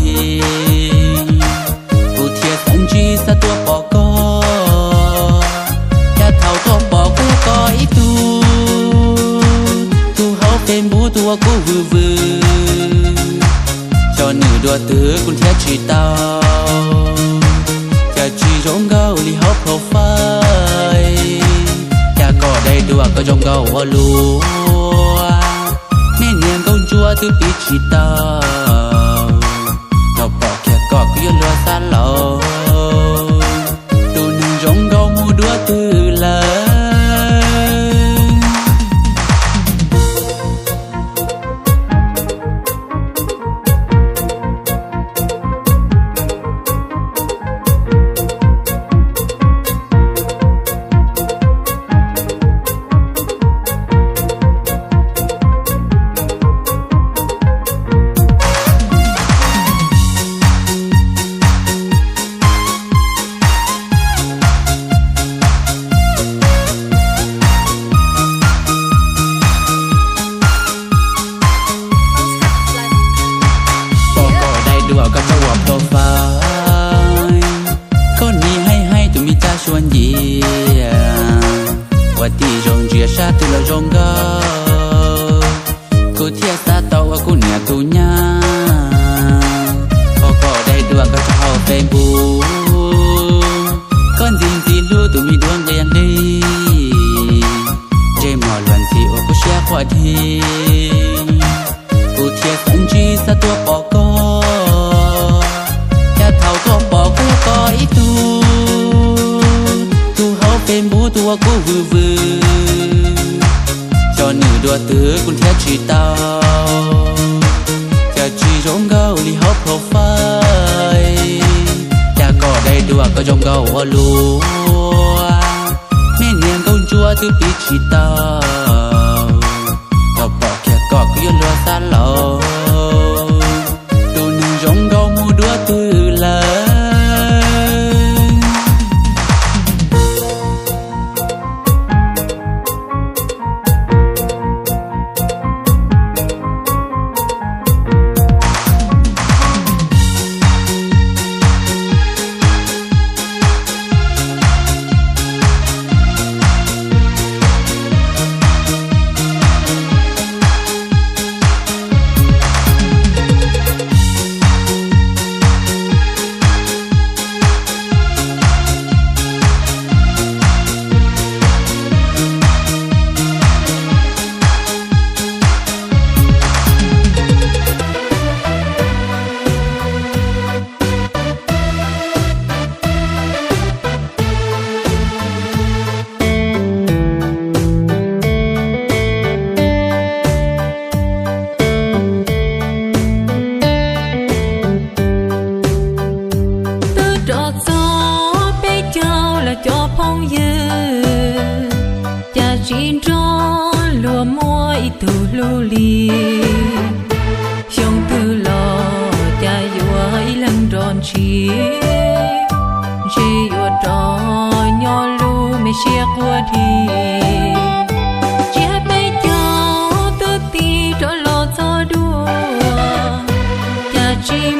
dhi, kuv thiaj xav ntsib xav tuaj pom koj. Cas thaum tuaj pom kuv yog koj ib tug, tus hauv Facebook tus uas kuv vwm vwm, xyov nws dua twg kuv nrhiav tsis tau. Cas tsis zoo nkauj li hauv profile, cas koj dai dua koj zoo nkauj ua luaj. Nej niag nkauj ntsuab twb piv tsis tau, thaum pom kiag koj kuv yuav luag xav laus. Tus neeg zoo nkauj mus dua twg lawm? Pom koj dai dua koj tso ua profile, koj nim haib haib tus me caj suab ncia, ua tib zoo ntsia sab twg los zoo nkauj. Kuv thiaj xav tau ua kuv niam tus nyab, pom koj dai dua koj tso hauv Facebook, koj ntxim ntxim hlub tus me duab nqi nqi, ntsej muag luag ntxhi ua kuv siab quaj dhi. Kuv thiaj xav ntsib xav tuaj pom koj, cas thaum tuaj pom kuv yog koj ib tug, tus hauv Facebook tus uas kuv vwm vwm, xyov nws dua twg kuv nrhiav tsis tau. Cas tsis zoo nkauj li hauv profile, cas koj dai dua koj zoo nkauj ua luaj. Nej niag nkauj ntsuab twb piv tsis tau, thaum pom kiag koj kuv yuav luag xav laus. Tus neeg zoo nkauj mus dua twg lawm? Twb rov txog peb caug los cov phooj ywg, cas tsis nrog luag muaj ib tug hlub li. Xyoo twg los cas yuav ib leeg nrog ntsib, ntshe yuav rov nyob lub me siab quaj dhi. Tsis hais peb caug twb tig rov los txog dua, cas tsis